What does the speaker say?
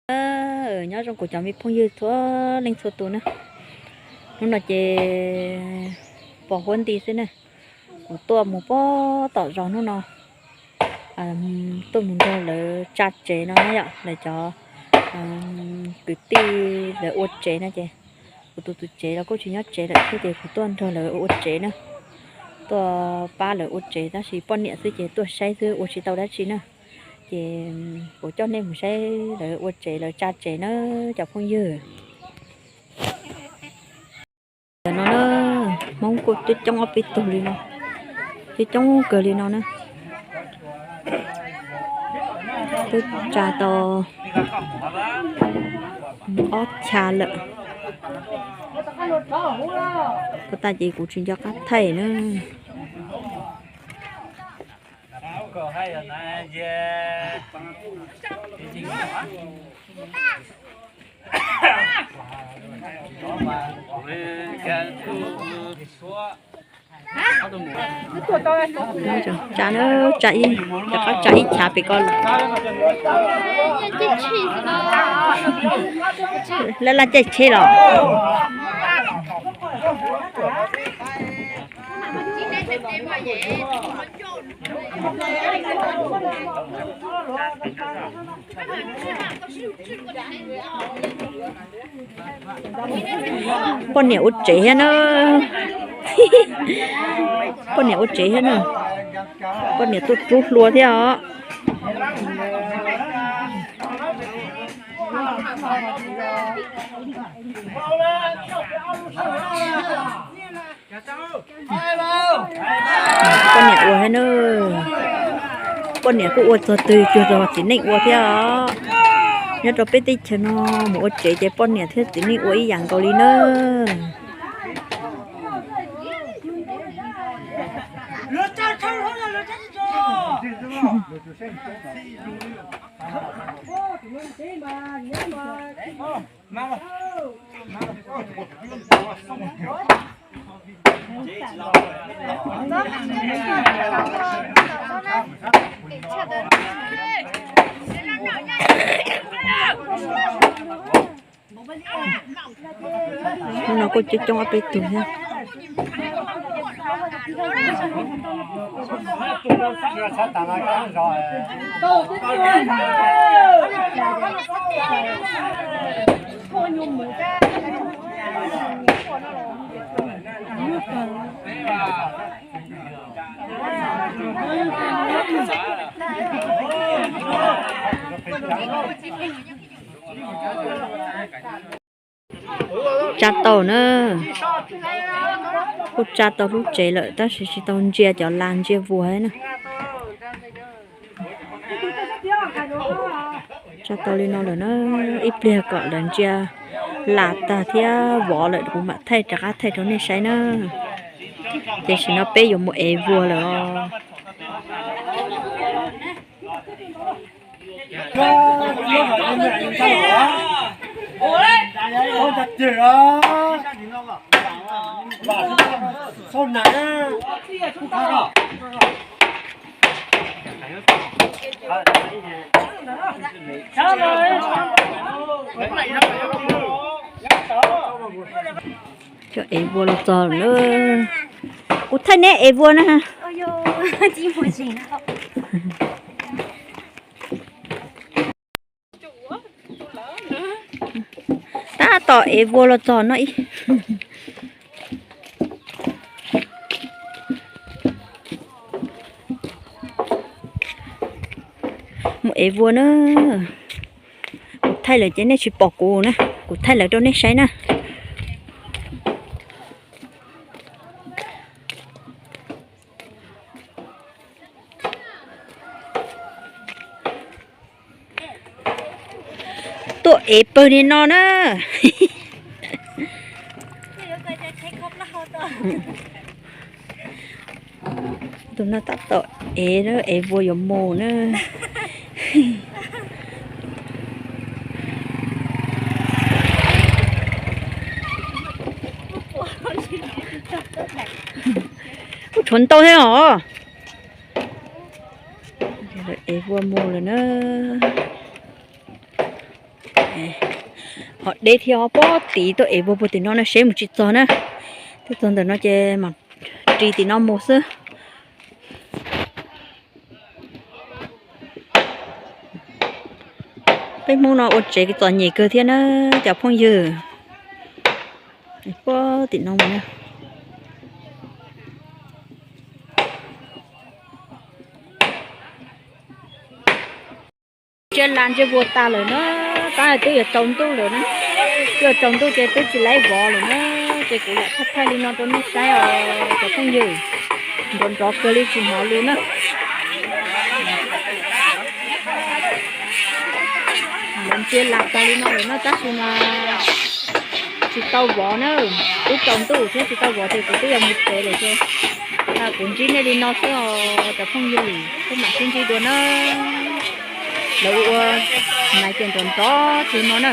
Nyob zoo kuv cov me phooj ywg txhua leej txhua tus na. Hnub no ces pos huab nti xwb na. Kuv tuaj mus pog tom zos hnub no, tuaj mus nrog lawv tsa tsev no na yom, lawv cov kwv tij lawv ua tsev no ces kuv tus tus tsev los kuj tsis nyob tsev lawm thiab ces kuv tuaj nrog lawv ua tsev na. Tuaj pab lawv ua tsev tab sis poj niam xwb ces tuaj saib xwb ua tsis tau dab tsi na. Ces kuv coj nej mus saib lawv ua tsev lawv tsa tsev na cov phooj ywg. Tam no na, Hmoob kuj coob coob ob peb tug li no, coob coob kawg li no na. Twb tsa tau ob chav lawm. Kuv tas ces kuv tsis nco qab thaij na. Tsa na, tsa ib, rov qab tsa ib chav pem ko lawm. Laj laj caij tsheb los. Poj niam ua tsev thiab na. Poj niam ua tsev thiab na. Poj niam tuaj rub hlua thiab os. Poj niam ua thiab na. Poj niam kuj ua txog twg cuag txog txiv neej ua thiab os. Nyob rau peb teb chaws no mus ua tsev ces poj niam thiab txiv neej ua ib yam nkaus li na. Hnub no kuj coob coob ob peb tug thiab. Tsa tau na, kuj tsa tau lub tsev lawm tab sis tsis tau ntsia cov las ntsia vuas na. Tsa tau li no lawm na, ib pliag kom lawv ntsia las tag thiab vov lawm kuv mam thaij rov qab thaij rau nej saib na. Tiam sis no peb yuav mus ev vuas lawm os. Cov ev vuas los txog lawm. Kuv thaij neb ev vuas na. Tab tom ev vuas los txog no ib. Mus ev vuas na. Kuv thaij lawm ces nej tsis pom kuv na, kuv thaij lawv rau nej saib na. Tuaj ev pawg li no na. Tus no tab tom ev, ev vuas yuav mus na. Kuj tshuav ntau thiab os. Ev vuas mus lawm na. Ho deb thiab, pob tim tuaj ev vog puag tim no na, seb mus tsis txog na. Twb txog ntawm no ces mam ris tim no mus xwb. Peb Hmoob no ua tsev txom nyem kawg thiab na cov phooj ywg. Pob tim no mus na. Tsiaj la ntsiaj vua tas lawm na, tab twb yuav tsaus ntuj lawm na, twb yuav tsaus ntuj ces twb tsis laib vov lawm na, ces kuv lam thaij thaij li no rau nej saib os cov phooj ywg, nrov nrov kawg li tsis hnov lus na. Lawv ntsiag lam tas li no lawm na tab sis mas tsis tau vov na, twb tsaus ntuj thiab tsis tau vov ces kuv twb yuav mus tsev lawm ces kuv ntsib nej li no xwb os cov phooj ywg, peb mam sib ntsib dua na. Lawv ua ua nais ces nrov nrov tsis no na.